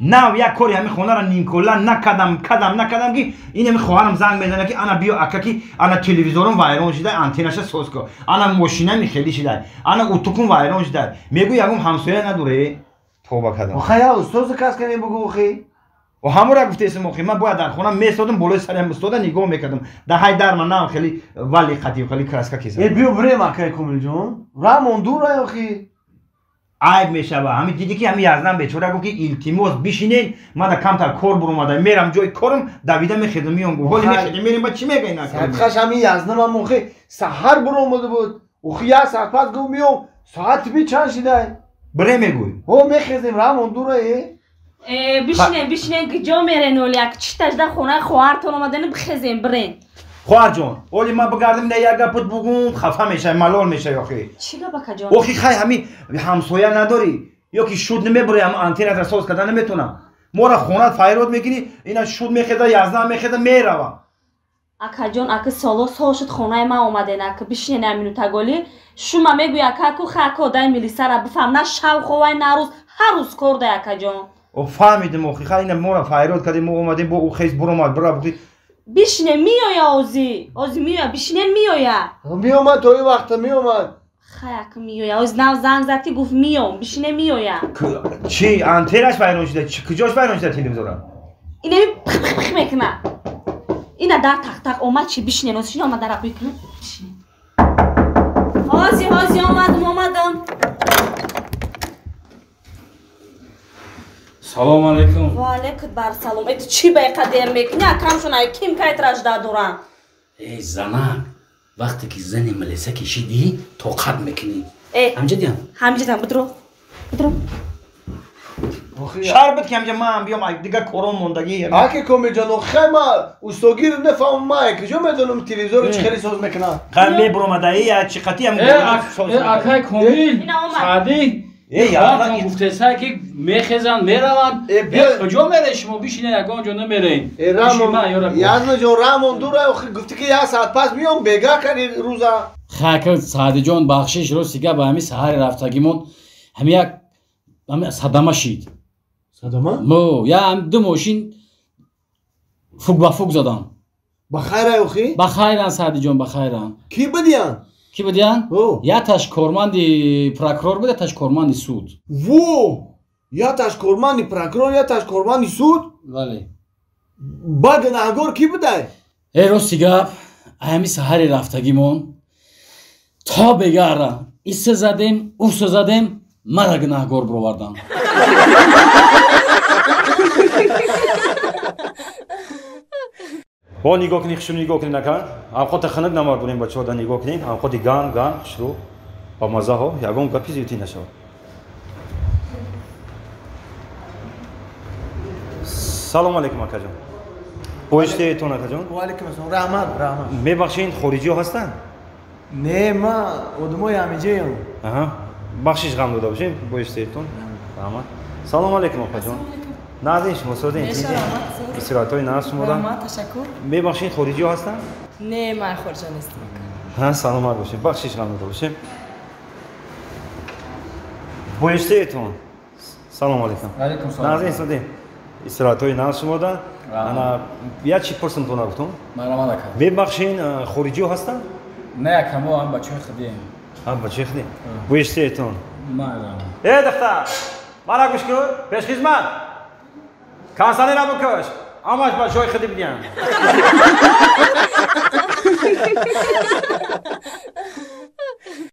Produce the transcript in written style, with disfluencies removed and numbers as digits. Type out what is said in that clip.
Нав як кори ҳами хонаро нимкола накардам, кардам, накардам ки ин ҳами хоҳарам занг мезанад ки ана биё ака ки ана телевизорам вайрон шуда, антеннаша соз кун, ана мошинами хелӣ шуда, ана утукум вайрон шуда. Мегӯ ягон ҳамсоя надоре? Тоба кардам. Охай, я устозу кас кане бугу охи. О ҳамора гуфтесим охи, ман бояд дар хона месодам, болои сарам устода нигоҳ мекардам. Да ҳай дар ман нам хеле вали қатив, хеле краска кесам. Э биё бирем акай Комилҷон. Рамон дур охи. Айб мешава. Ҳами диди ки ҳами Язнам бечора гуфт ки илтимос бишинен, ман да камтар кор буромада, мерам ҷои корам, давида мехедам миём. Гуфт ҳоли мехедем мерем, ба чӣ мегӯй на? Садқаш ҳами Язнам ҳам охи саҳар буромада буд. Охи як саат пас гуфт миём, соат би чанд шидай? Бире мегӯй. Ҳо мехезем, рамон дура э. Бишинен, бишинен, куҷо мерен оли? Як читажда хонаи хоҳартон омадани бихезем, бирен. Хоҳарҷон, оли ман бигардам да як гапот бугум, хафа мешавӣ, малол мешавӣ охи. Чӣ гап акаҷон? Охи хай ҳами ҳамсоя надорӣ, ё ки шуд намебурӣ, ҳам антеннатро соз карда наметонам. Мора хонат файрод мекунӣ, ина шуд мехеза, Яздан мехеза, мерава. Акаҷон, ака соло сол шуд хонаи ман омаден, ака бишинен ам минутаголи. Шума мегӯй ака ку хако дай милисара бифаҳм, на шав ховай, на рӯз, ҳар рӯз кор дай акаҷон. О фаҳмидим охи, хай ина мора файрод кардем, мо омадем, бо ӯ хез буромад, бира бухи. Бишине миёя ози, ози миёя, бишине миёя. Миёмад то ин вақта миёмад. Хай ака миёя, ози нав занг зад ки гуфт миём, бишине миёя. Чӣ антеннаш вайрон шуда, куҷош вайрон шуда телевизора? Инами пих пих пих мекунад. Ина дар тақ-тақ омад чи бишине, ози шино омад дар ақӯй кунад. Бишине. Ози, ози омадам, омадам. Салом алейкум. Ва алейкум бар салом. Э ту чӣ ба қадер мекунӣ? Акамшон ай ким кайт ражда дорам? Эй занак, вақте ки зани милиса кишидӣ, тоқат мекунӣ. Э ҳамҷа диям? Ҳамҷа диям, будро. Будро. Шар буд ки ҳамҷа ман биём, ай дигар корон мондагӣ. Аки Комилҷон, охай ма устогир нафаҳмам, ма куҷо медонам телевизорро чӣ хеле соз мекунад. Хай мебуромадаи, я чӣ қатӣ ҳам соз мекунад. Акай Комил, Саъдӣ, Э, Хоҳартон гуфтесай ки мехезанд, мераванд. Куҷо меред шумо? Бишинед, ягон ҷо намеред. Язнаҷон, рамон дур охи гуфтӣ ки як саат пас миём, бега карди рӯза. Хака Саъдиҷон, бахшиш, рости гап ҳами саҳари рафтагимон ҳами як садама шид. Садама? Мо, я ҳам ду мошин фук ба фук задам. Ба хайрай охи? Ба хайран, Саъдиҷон, ба хайран. Кӣ будиян? Кӣ будиян? Яташ корманди прокурор буд, яташ корманди суд. Во! Яташ корманди прокурор, яташ корманди суд? Бале. Ба гунаҳгор кӣ будай? Э рости гап, ҳами саҳари рафтагимон то бегара иса задем, уса задем, мара гунаҳгор бировардан. Бо нигоҳ кунед, хушрӯ нигоҳ кунед ака. Ҳамхота хунук намар бурем бачаҳо, да нигоҳ кунед. Ҳамхоти ган, ган, хушрӯ. Ба мазаҳо, ягон гапи зиёдтӣ нашавад. Салом алейкум акаҷон. Боиштеетон акаҷон? Ва алейкум ассалом. Раҳмат, раҳмат. Мебахшед, хориҷиҳо ҳастанд? Не, ма одамои ҳамиҷаям. Аҳа. Бахшиш ғам дода бошед, боиштеетон. Раҳмат. Салом алейкум акаҷон. Наздин шумо созед? Истироҳатҳои нағз шумо да? Раҳмат, ташаккур. Мебахшед, хориҷиҳо ҳастанд? Не, ман хориҷа нестам. Ҳа, саломат бошед. Бахшиш ғам дода бошед. Боиштеетон. Салом алейкум. Алейкум салом. Наздин созед? Истироҳатҳои нағз шумо да? Ана як чӣ пурсам то нагуфтум? Марҳамат ака. Мебахшед, хориҷиҳо ҳастанд? Не, ака, мо ҳам бачаҳои худием. Ҳам бачаҳои худием. Боиштеетон. Марҳамат. Э, духтар, мана гӯш кун, пешхизмат. Кансалера бикаш, ҳамаш бачаҳои худи бидиҳанд.